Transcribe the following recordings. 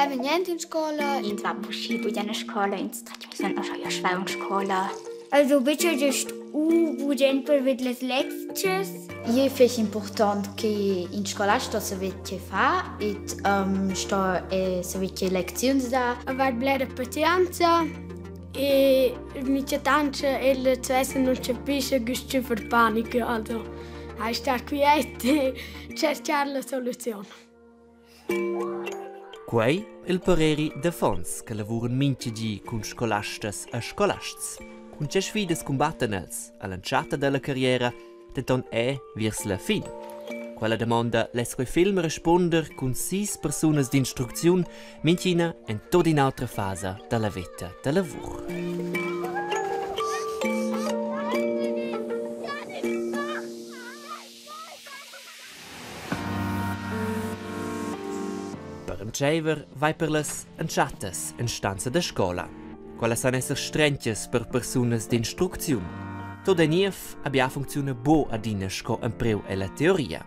leva niente in scola. Ins va uschi bugen a scola, ins tratg in scola. Also bitte just u bugen per vid las lectures. Io fich important che in scola sto saver che fa et sto saver che lecziuns da. Aver blera pazienza e mica tanto ella svessa non capisce che per panica, also hai star quiet e cercare la soluzione. Quei il pareri d'affons che lavuran mintga di cun scolastas e scolasts. Cun tge sfidas cumbattan els all'entschatta dalla carriera, denton è viers la fin. Quella damonda less quei film rispunder cun sis persunas d'instrucziun, mintgina en tut in'autra fasa dalla veta da lavur. Per entscheiver vai per las entschattas en stanza da scola. Quellas san esser strentgas per persunas d'instrucziun. Tot è niev a bia funcziuna bo adina sco empreu ella teoria.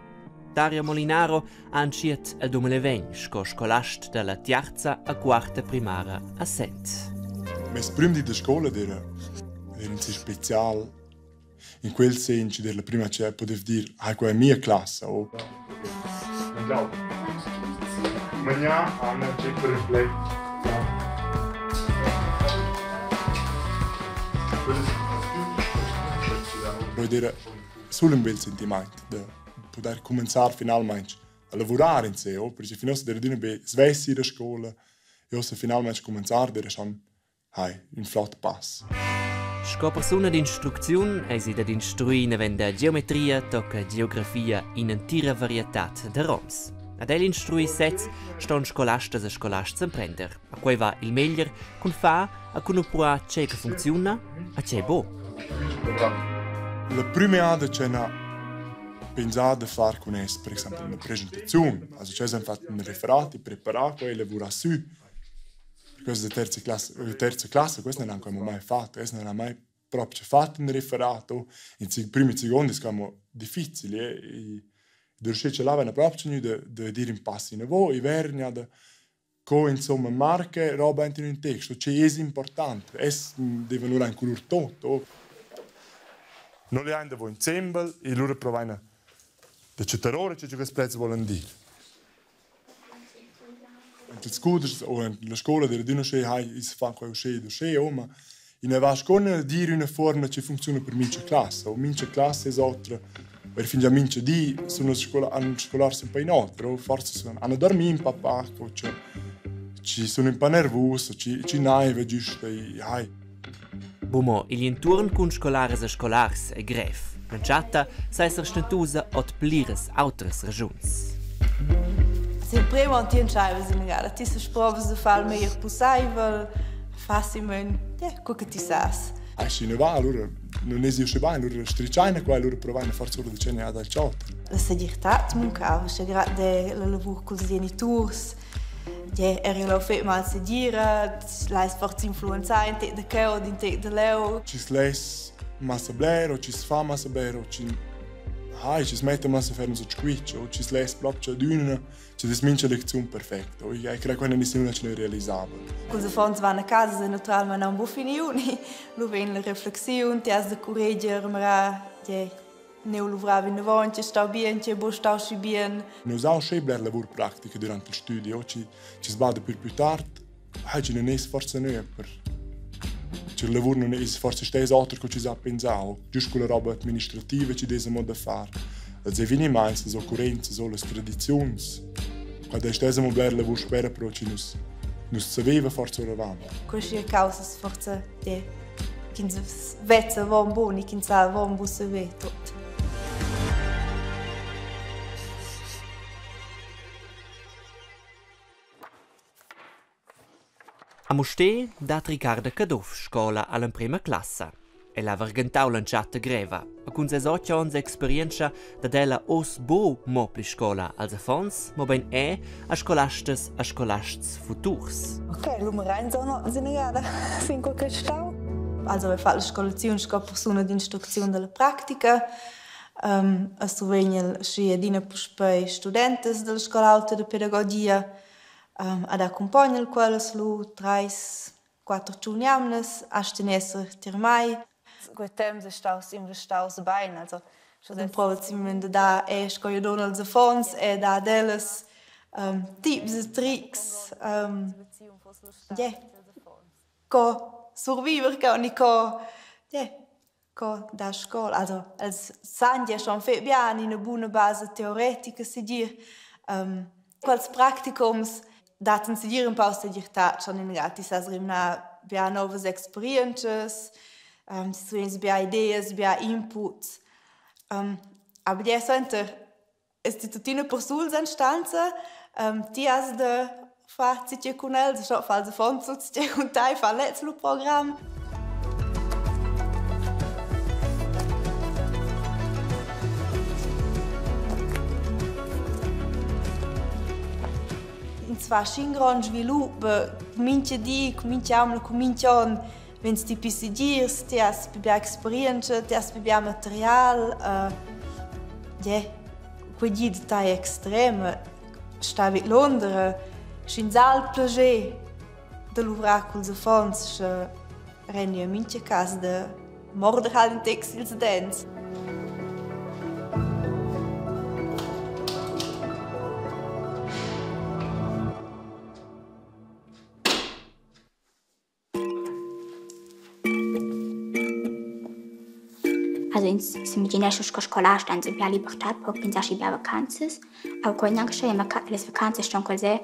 Dario Molinaro ha entschiet el 2020 sco scolast dalla tiarza a quarta primara a Sent. Mes prim di da scola era era in special in quel sen che der la prima che podev dir ah qua è mia classa o Mangià Anna c'è per il play. Però era solo un bel sentiment de poter cominciare finalmente a lavorare in sé, oh, perché fino a era be svessi da scuola e ossa finalmente cominciare era schon hai ün flot pass. Sco persuna d'instrucziun eisi dad instruir naven da geometria tocca geografia in'entira varietad da roms. Ad el instruir sez ston scolastas e scolasts emprender. A quei va il meglier cun far a cun empruar tgei che funcziuna a tgei bo. La prima ada c'è una pensà da far con es, per exempel, una presentazione. Also c'è fatto un referat, preparà quei, lavurà su. Questa è terza classe, terza classe, questo non abbiamo mai fatto, questo non ha mai proprio fatto un referato. In primi secondi è difficile, e riuscire a lavare proprio da dire un passo in avanti, e vernia da co insomma marche roba in un testo, cioè è importante, es devono ora in color tutto. Non le hanno insieme e loro provano da citare che questo prezzo vogliono dire. Ent ils cudeschs o en la scoula d'eira adüna uschè, hai, i's fa qua uschè ed uschè, oh, ma i na va sco na dir üna fuorma chi funcziuna per mincha classa o mincha classa es otra. Per fingià mincha di sun las scola han scolars ün pa in oter o forsa sun han dormì ün pa pac o cha chi sun ün pa nervus o chi chi naiva güsta e hai. Bumo igl intuorn cun scolaras e scolars ei grev. L'entschatta sa esser stentusa ord pliras autras raschuns. Sempre quando ti entscheives in gara, ti sprovas da far il meglier pusseivel, facilmente, ja, co che ti sas. Ah, schi ne va, allura non es uscì bain, allura strichaina qua, allura provaina forsa ora da tschegnar dal chot. La segirtad mancava, sche grad la lavur culs geniturs, Ja, era leu fetg malsegira, l'hai forse influenzà in tec da cheu ed in tec da leu. Chi's less massa bler o chi's fa massa bler o chi hai, chi's metta massa ferm sut squitsch o chi's less propcha adüna chi'd es mincha lecziun perfecta. O eu crei quella missiun es realisabel. Culs affons van a casa naturalmein aunc buc finiu, ni lu vegn la reflexiun, ti has da curreger, mirar, ja, neu luvrava vinavon, che stau bien, che buc stau schi bien. Nus haun schi bler lavur practica durant il studi, o chi chi's bada pür plü tard, hai chi nun es forsa nö per ch'il lavur nun es forsa stess oter co chi s'ha pensà o giust quella roba administrativa chi dess amo da far. Els evenimaints, las occurrenzas o las tradiziuns. Quai dess stess amo bler lavur spera però chi nus nus saveva forsa oravant. Questa causa forza de ch'ins vezza avon bun e ch'ins sa avon buc saver tut. A Mustér dat Ricarda Caduff scola all'emprema classa. El ha varghentau l'entschatta greva e cun ses otg onns experientscha dat ella oz buc mo pli scola als affons, mobein è a scolastas e scolasts futurs. Ok, Lumerein sono sinegada fin quel che stau. Also wir fa la scolaziun sco persuna d'instrucziun dalla pratica. A survegn schi adina puspei studentas dalla scola alta da pedagogia. Ad accumpogna quellas lu treis, quater tschun jamnas, astgan esser tier mei. Quei temps ei staus investaus bein, also sche emprova simplamain da dar e sco jeu dun als affons e dar ad ellas tips e trics yeah, co surviver cheu ni co yeah, co dar scola. Also els san gia schon fetg bien ina buna basa teoretica segir. Quels practicums dattan segir empau segirtad schon in ti sas rimnar bia novas experientschas, ti bia ideas, bia inputs. Aber di suenter es ti tuttina persuls en stanza, ti has da far tge cun els, scho fa els affons sut tge cun tai, fa lez lur program. Ins fa sc'in grond svilup, mincha di, cun mincha jamna, cun mincha on vegns ti pli segirs, ti has pli bia experientscha, ti has pli bia material. Yeah, quei gi da tai extrem. Star vid Londra, sch'ins ha il plascher da luvrar culs affons, sche renda in mintga cas da morder halt in tec sils dents. Also ins s'imaginescha sco scolast ans bia libertad per pensar schi bia vacanzas, aber quei gnanca sche las vacanzas ston quels er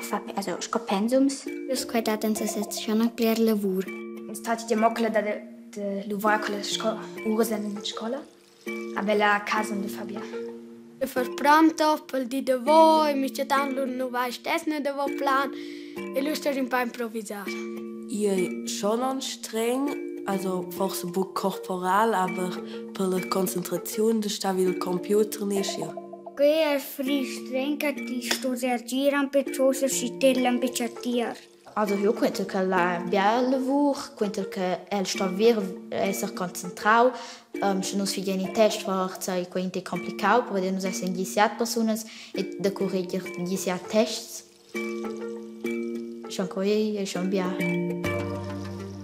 far also sco pensums. Quei dat en sesez schon anc bler lavur. Ins tati dir mo quella da da luvrar quella sco uras en scola, aber la casa de Fabia. Far pronto pel di davo e minchatant lur nu va stess ne davo plan e lu sto ün pa improvisar. Ei schon anstreng, also forse buc corporal, aber per la concentraziun da star vid il computer nischi. Quei è frustrant che ti sto reagir un pezzoso si tella un pezzo tier. Also io quento che la bia lavur, quento che el sto vir esser concentrau, sche nus figien in test forza ei quei complicau, perché nus essen 17 persunas e da correger 17 tests. Schon quei è schon bia.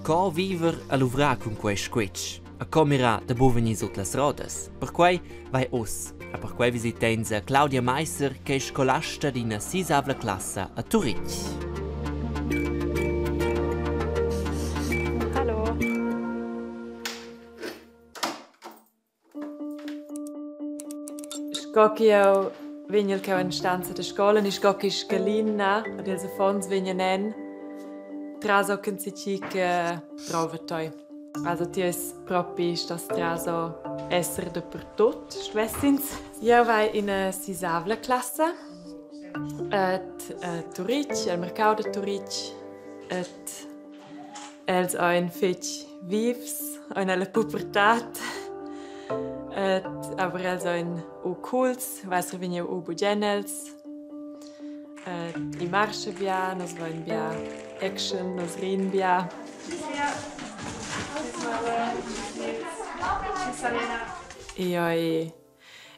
Co viver a luvrar cun quei squitsch? A co mirar da buc vegnir sut las rodas? Perquei vai uss. E perquei visiteins Claudia Meisser che è scolasta d'ina sisavla classa a Turitg. Hallo. Sco ch'jeu vegnel cheu en stanza da scola ni sco che scalina ad ils affons vegnan en traso ch'enzatgi che drova tei. Also ti eis propi stas traso esser dapertut, stuessins. Jeu vai ina sisavla classa et Turitg, el mercau da Turitg et Els ein fetg vivs, ein ella pubertad ed aber els ein u cools, weiss vegniu u bugen els. Ed i marscha bia, nus vein bia action, nus rin bia. Io ei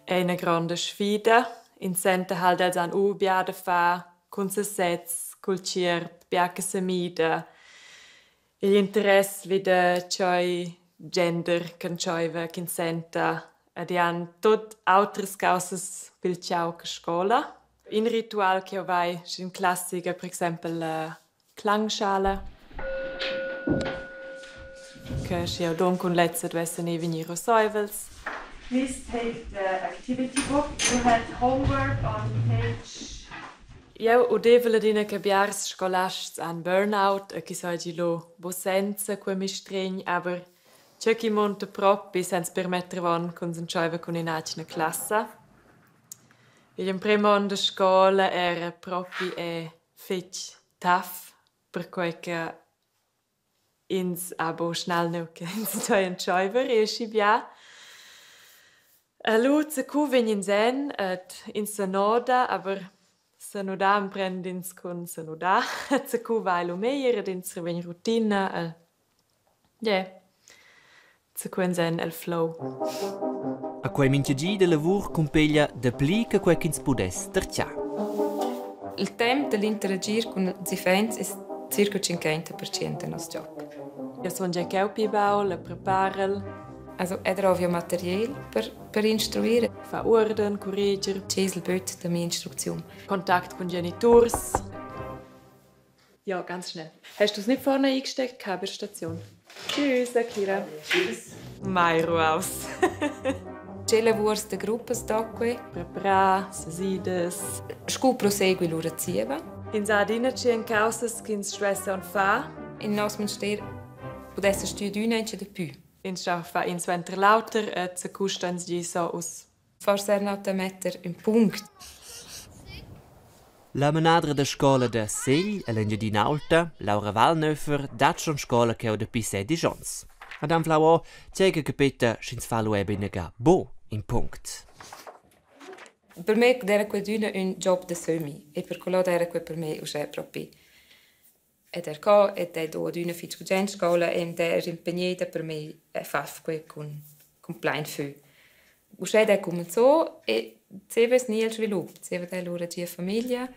ina gronda sfida. Ins senta halt els han u bia da far cun sesez, cul tgierp, bia che semida. Igl interess vi da tschei gender ch'entscheiva, ch'ins senta ed i han tut autras caussas pil tgau che scola. In ritual ch'jeu vai sc'in classic è per exempel la Klangschale. Che sche jeu dun cun lezza duessen ei vegnir ruasseivels. Please take the activity book. You had homework on page Jeu udevel adina che biars scolasts han burnout e ch'i seigi lu buc senza quei mistregn, aber tgei ch'i munta propi senza permetter avon ch'ins entscheiva cun in'atgna classa. Igl emprem onn da scola era propi è fetg tough, perquei che ins ha buc schnell neu che ins duei entscheiver e aschi bia. Lu zacu vegn ins en ed ins senoda, aber senudar emprend'ins cun senudar. Zacu va lu meglier ed ins revegn rutina e yeah, zacu ins en el flow. A quei mintga gi da lavur cumpeglia dapli che quei ch'ins pudess tertgar. Il tempo dell'interagir con ils iffaints es circa 50% da nos job. Io sun già cheu pi baul e preparel. Also er drovia material per instruir. Fa uorden, curreger. Che es il böt da mia instrucziun? Kontakt cun geniturs. Ja, ganz schnell. Hast du es nicht vorne eingesteckt, Kabelstation? Tschüss, Akira. Tschüss. Mai ruaus. Che lavurs da gruppas do que? Preparar, sesidas. Scu prosegui lura zieva? Ins ha adina tschien caussas ch'ins stuess aunc far. In nos mestier pudessa stüer d'üna incha dapü. Ins sta fa in suenter l'auter e zacusta ins gi so uss. Forsa er not da metter ün punct. La manadra da scola da Segl ell'Engiadin'Aulta, Laura Wallnöfer, dat schon scola cheu dapi sedisch onns. Ad anflau ora tgei che capeta sch'ins fa lu era inaga buc in punct. Per me era quel d'üna ün job da sömmi e per quello era quel per me uschè propi. Ed er co ed è do adüna fich gugent scoula e er impegneda per me e faf que cun plain fö. Uschè è cumenzò e zieva es gnì il svilup, zieva d'he lura gia famiglia.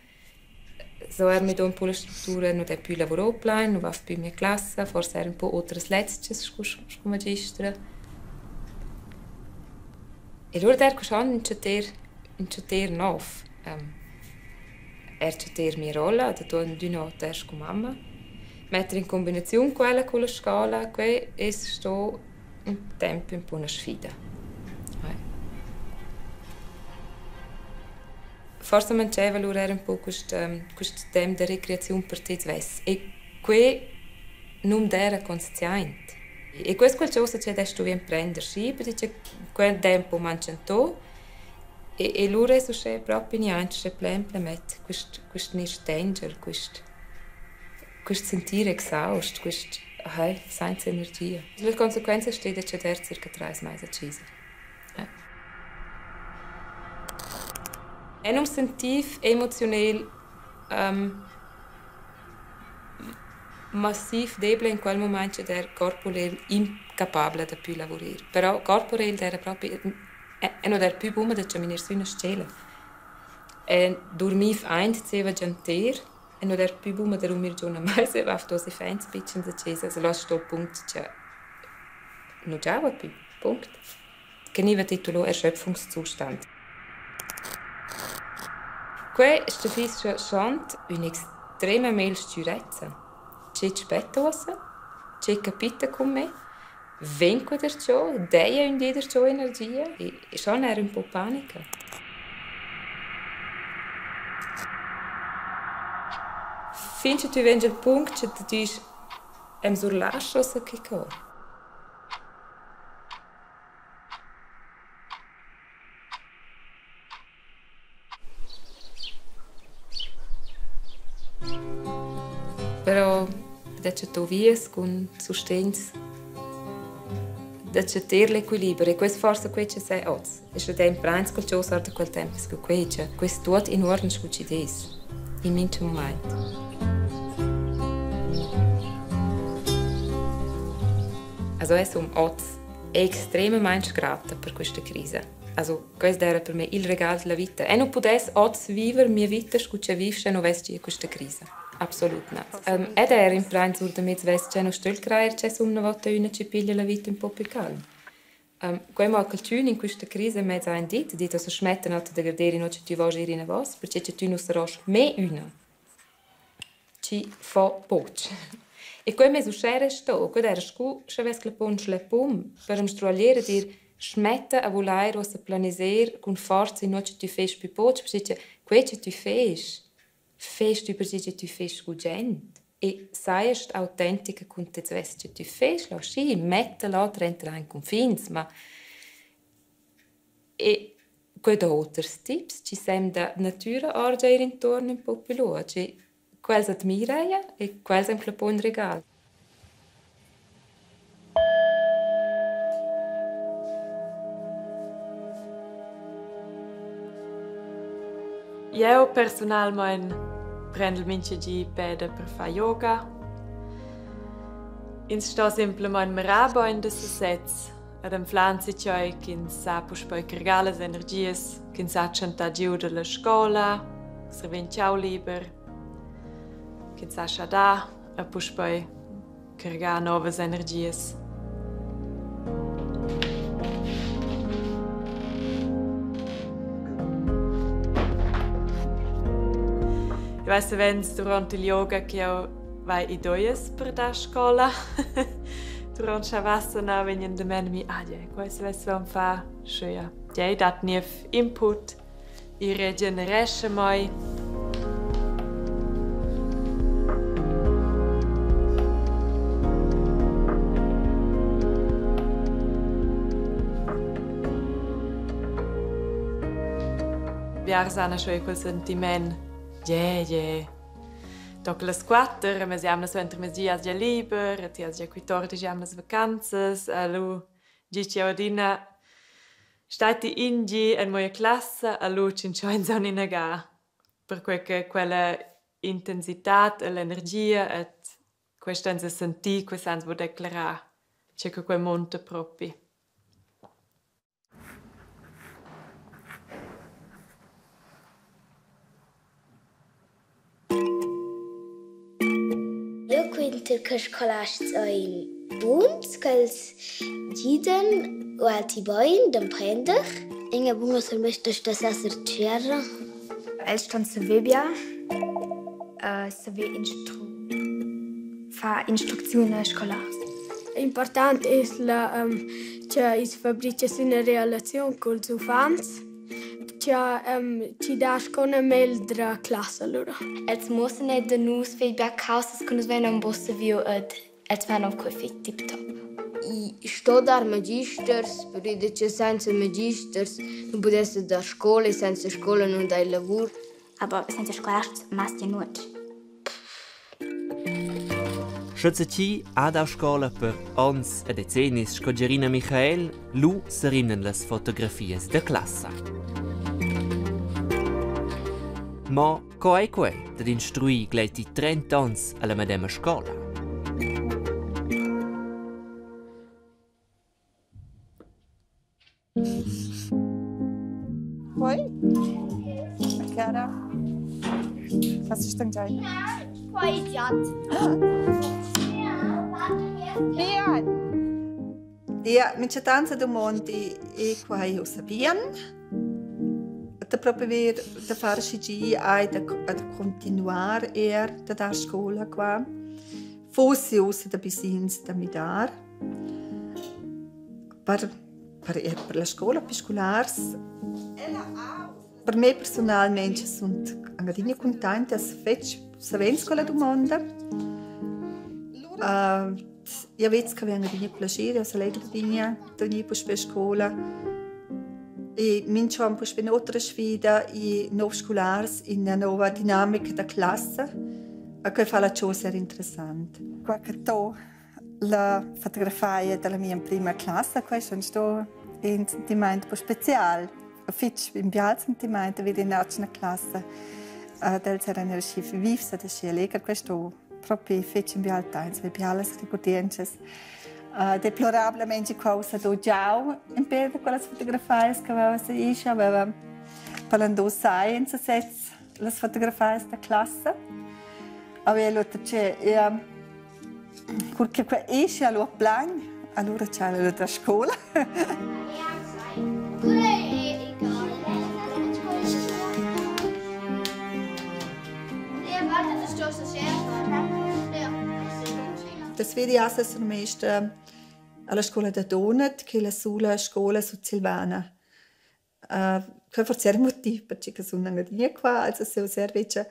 So er mi do ün po la struttura, nu d'he pü lavurò plain, nu vaf pü mia classa, forsa er ün po otras lezchas scu magistra. E lura d'eira que schon ün chatter nouv. Er chatter mia rolla da tuot d'ün oter scu mamma. Metter in combinaziun quella culla scoula, que es sto ün temp ün po üna sfida. Forsa mancheva lura eir ün po quist temp da recreaziun per te svess e que nun d'eira consciaint. E quest qualchosa che d'he stuvü imprender schi, perche quel tempo manchantò e lura es uschè propi gnanc uschè plain plamet quist gnir stenger, quist sentir exaust, quist hey, sainza energia. La consequenza es steda cha d'eir circa trais mais a chesa. Eu nu'm sentiv emoziunel massiv debla in quel mumaint cha d'eir corporel incapabla da pü lavurer. Però corporel d'eira propi eu nu d'eira pü buna da chaminer sü üna s-chela. E durmiv aint zieva gianter e nu d'eira pü buna da durmir giò üna maisa e vaiv duos iffaints pitschens a chesa. Also là sto il punct cha nu giava pü, punct. Che gniva titulò Erschöpfungszustand. Que stüfischa schont ün'extrema melstgürezza. Che spetta uossa? Che capita cun me? Vegn que darcho? Daja ün di darcho energia? E schon eir ün po panica. Fin cha tü vegns al punct cha tü disch: «E'm surlascha uossa quicò.» Però da chattar vias cun sustegns da chattar l'equiliber e quest forsa quei che sai oz. E sche da imprains qualchosa or da quel temp sco quei che quest tuot in uorden sco chi'd es in mincha mumaint. Also es um oz extremamaing grata per questa crisa. Also quest era per me il regal della vita. E non pudess oz viver mia vita scu che viv sche non vess gia questa crisa. Absolut not. Ed er imprains our da mez vess che non stögl crajer che sum una volta üna chi piglia la vita ün po pü calm. Quei mo qualchün in quista crisa mez ha dit, dit also schmetten da guarder in che tü vosch ir inavos, perche che tü nu sarosch mê üna chi fo poch. E quei m'es uschè restò, quel era scu sche vess clappà ün schleppun per am sdruaglier e dir schmetta a vulair uossa planiser cun forza inua che tü fest pü poch, perche che quei che tü fest, fest tü perche che tü fest gugent. E sajast autentica cun te svess che tü fest, là schi, metta là trenta in cunfins, ma e quei do oters tips chi sem da natüra or già ir intuorn ün po pü lò, chi quels admiraja e quels am clappò ün regal. Jeu persunalmein prendel mintga di peda per far yoga. Ins sto semplamein mirar bein da sesez ed anflar enzatgei ch'ins sa puspei cargar las energias, ch'ins sa tschentar giu dalla scola. Survegn tgau liber, ch'ins sa schar dar e puspei cargar novas energias. Eu vai savens durant il yoga che eu vai i doias per dar scola. Durant Shavasana vegnan da men mi, ah, ja, quai savess eu far, sche ja. Tgei dat niev input I regenerescha mai. Biars han schon quel sentiment, je, je. Toc las quatter, e mes jamnas suentermezdi has gia liber, e ti has gia 14 jamnas vacanzas, e lu gi ti adina Stati in gi en moja classa a lu tschintscheins aunc ina ga, perquei che quella intensitad e l'energia ed questa ans sentir, questa ans vul declarar tgei che quei munta propi. Eu quintel che scolasts ein buns, ch'els gidan ualti bein d'emprender. Inga buna survesta stess esser tscherra. Els ston saver bia, saver far instrucziun a scolars. Important es la cha i's fabricha üna relaziun culs uffants. Cha chi dà sco üna meglra classa lura. Els muossan eir da nus fich bia caussas che nus vein aunc buca saviu ed els fan aunc quei fich tiptop. I sto dar magisters, perché che senza magisters non pudesse dar scola e senza scola non dai lavur. Aber senza scolasts masti nuot. Sche ti ha dau scola per onns e decennis sco Gerina Michael, lu serimnan las fotografias da classa. Mo co ei quei dad instruir gleiti 30 onns alla medema scola? Hoi. Chiara. Was ist denn già? Poi idiot. Bien. Ja, minchatant sa dumondi e quai ussa bien. Da propi ver da far schi gi hai da da continuar er da dar scoula qua. Fossi ussa da bisins da midar. Per ir per la scola per scolars. Per me persunalmaing sun anc adina cuntainta fetg savens quella dumonda. Ia vez che vegn adina plascher, ia s'allegra adina da gnir puspè a scoula. E minch'on puspè ün'otra sfida e novs scolars, üna nouva dinamica da classa. E que fa la chosa er interessant. Qua che to La fotografia dalla mia emprima classa, quei schon sto in sentiment po special, fitg in bial sentiment da veder in classa. Ad els eran riusci vivs ad aschi alleger, questo propi fetg in bial temps, ve bialas regurdientschas. Deplorablamente quausa do giau in per da quellas fotografias che aveva se ischa, aveva parlando science sez las fotografias da classa. Aber io che ja Cur che quai esce alura plagn, alura c'ha la scoula. Das vedi sono mesta alla scuola da Donat, che è la sola scuola sutsilvana. Quei forse era il motiv perché che sun anc qua, also seu servecia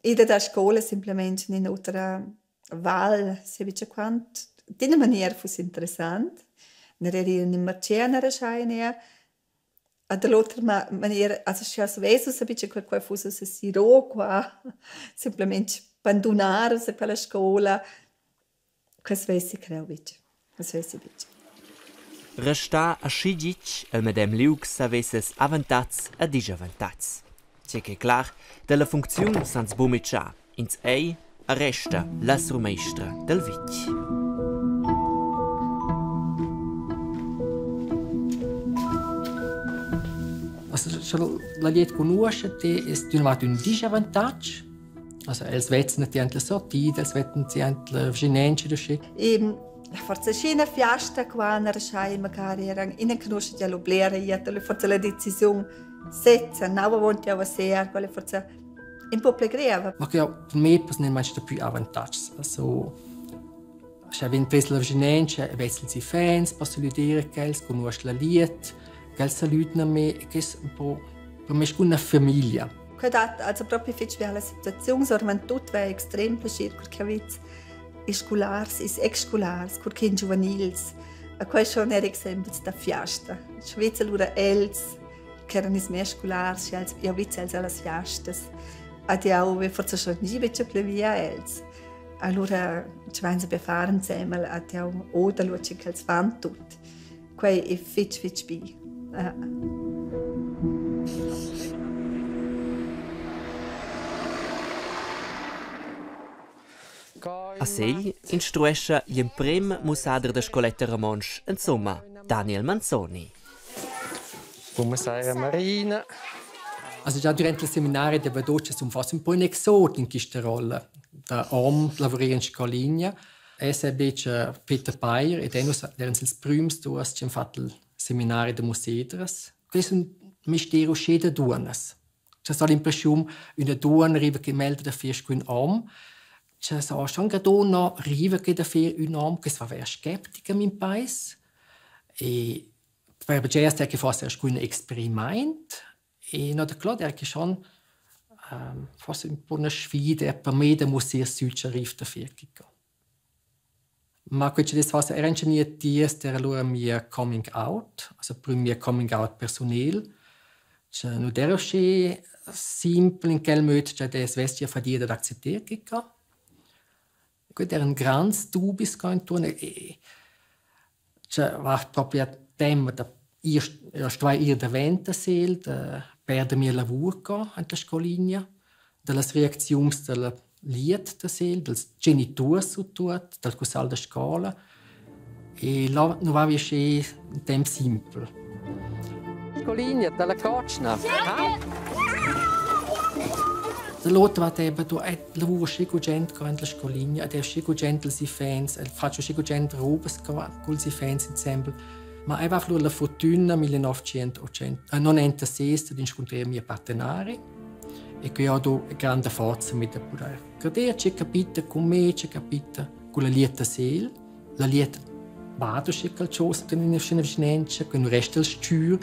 I da dar scoula simplamaing in ün'otra val, se quant d'üna maniera fuss interessant. Ner eir ir in Marcena raschaina. A da l'otra maniera, also scha svess ussa bice che quai fuss ussa siro qua, simplamaing bandunar ussa quella scoula, quai svessi creo buc, quai svessi buc. Restar aschi ditg el medem liug savesses avantatgs e disavantatgs. Tgei che clar, dalla funcziun sans bumitschar, ins ei e resta la surmeistra dal vitg. Also Scha la glieud cugnuoscha te es d'üna vart ün disavantatg. Also els vezzen a ti ant la sortida, els vetten ti ant la vschinenza ed uschè. Forse schi üna fiasta qua schai magari eran ina conosce già lo blera iet forse la decisiun sezza nau avonti a ser quella forse un po pli greva. Ma che per me personalmente da più avantatgs. Also sche vegn pres la vischinanza e vez ils fans, posso dire che els conosce la liet, che els salüdan a me, che es un po per me sco una famiglia. Quei dat also proprio fetg bella situaziun, so man tut va extrem plascher cur che vez i scolars, is ex-scolars, cur che giuvenils. A quei schon er exempels da fiasta. Sche allura els che eran ils miei scolars, els, jau vez els allas fiastas. Ad jau ve forse schon nie betg pli via els. Allura ci vain be far insieme ad jau oda lur che els fan tut. Quei è fetg fetg bi. A Segl instruescha gl'emprem mussader da scoletta romontsch insumma, Daniel Manzoni. Buonasera Marina. Also già durante il seminario de Vadoccia sun forse un po' un exot in quista rolla da hom lavurer in scoligna. Es è invece Peter Payer ed nus eran ils prüms duos chi han fatto il seminario da mussedras. Quest è un misteri uschè da duonnas. Cha s'ha l'impreschiun üna duonna riva che melda da fer scu ün hom, cha s'ha schon che duonna riva che da fer ün hom, che s'fa vair skeptica m'impais. E per bgers der che forse scu ün experimaint e no da clot er che schon forse ün po üna sfida er per me da musser sü cha riv da fer quicò. Ma quei che dess forsa era inschignier tiers era lura mia coming out, also prüm mia coming out persunel, che nu d'eira usché simpel in quel möd cha dess vess gia fadia dad accepter quicò. Quei d'eiran grands dubis qua intuorn e che va propi a tema da ir stuair ir davent da Segl, da perder mia lavur qua ant la scoligna, da las reacziuns da la liet da Segl, dals genituors surtuot, dal cussagl da scoula. E là nu va usché ün temp simpel. Scoligna da la cotschna. L'oter va eben du lavuro usché gugent qua in la scoligna ed è usché gugent els iffaints, el faccio usché gugent robas culs iffaints insembel. Ma ei va flur la fortüna 1996 ad inscuntrer mia partenari e che ho do grande forza mit da pudair crader che capita con me, che capita con la lieta sel. La lieta vado sche calcios in una vicinanza, che non resta il stür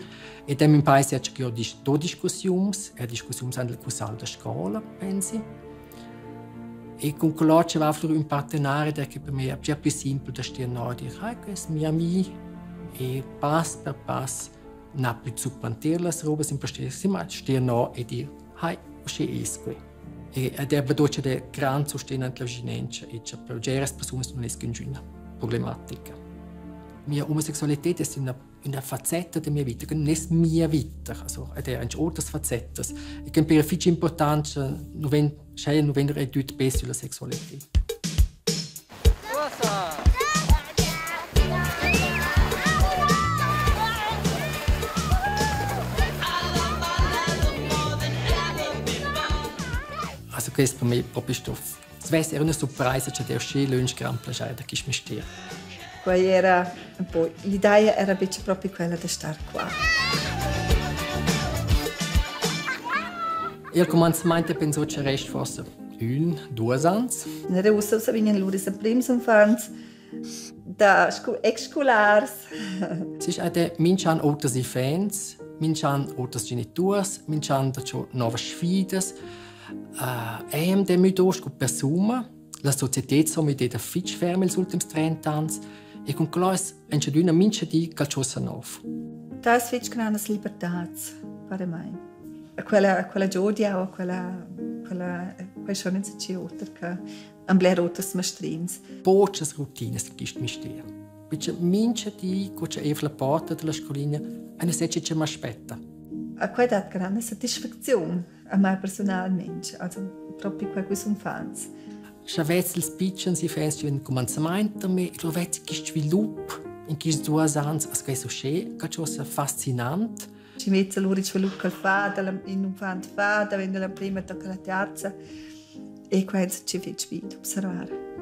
e dem in paese che ho do discussiuns, e discussiuns an il cussal da scola, pensi. E con quello che va flur un partenari che per me è già più simpel da stir no dir, hey, questo è mio ami e pass per pass na più zuppanter las robas in stir no e dir, hey, usché es qui. E ed er vedo che grand sustegn ant la vicinanza e che per bgeras persunas non es ingüna problematica. Mia omosexualität es üna facetta da mia vita, che non es mia vita, also ed er anche otras facettas. E che per fich important sche nu ven sche nu ven redüt be sulla sexualität. Also quest per me propi sto svess era una surpraisa che der usché lönch gran plaschair da quist mestier. Quei era un po' l'idea era invece proprio quella di star qua. Il començament penso che rest forse ün, duos ans. In Russa vegnan lur ils emprims uffants da ex-scolars. Es ist auch der minch'an oters iffaints, minch'an oters genituors, minch'an da cho novas sfidas. Eir dem müdo scu persuna. La societed s'ho müdeda fich ferm ils ultims 30 ans e cun quella es engiadüna mincha di qualchosa nouv. Das fetg grandas libertads, pare mai. Quella giodia o quella quella schon insatgi oter che an bler oters mastrins. Pochas rutinas in quist mestier. Perche mincha di, co cha eu la porta da la scolina, a se che m'aspetta. A quei dat granda satisfacziun a mai personalmente, also proprio quei che sun fans. Scha vez ils pitschens iffaints chi vegnan cumanzamaint da me, lura vezza quist svilup in quists duos ans, as quai es uschè qualchosa fascinant. Ci mezza lura il svilup ch'el fa, da in uffant fa, davent dalla prima tocca la terza. E quels ci fetg bi d'observar.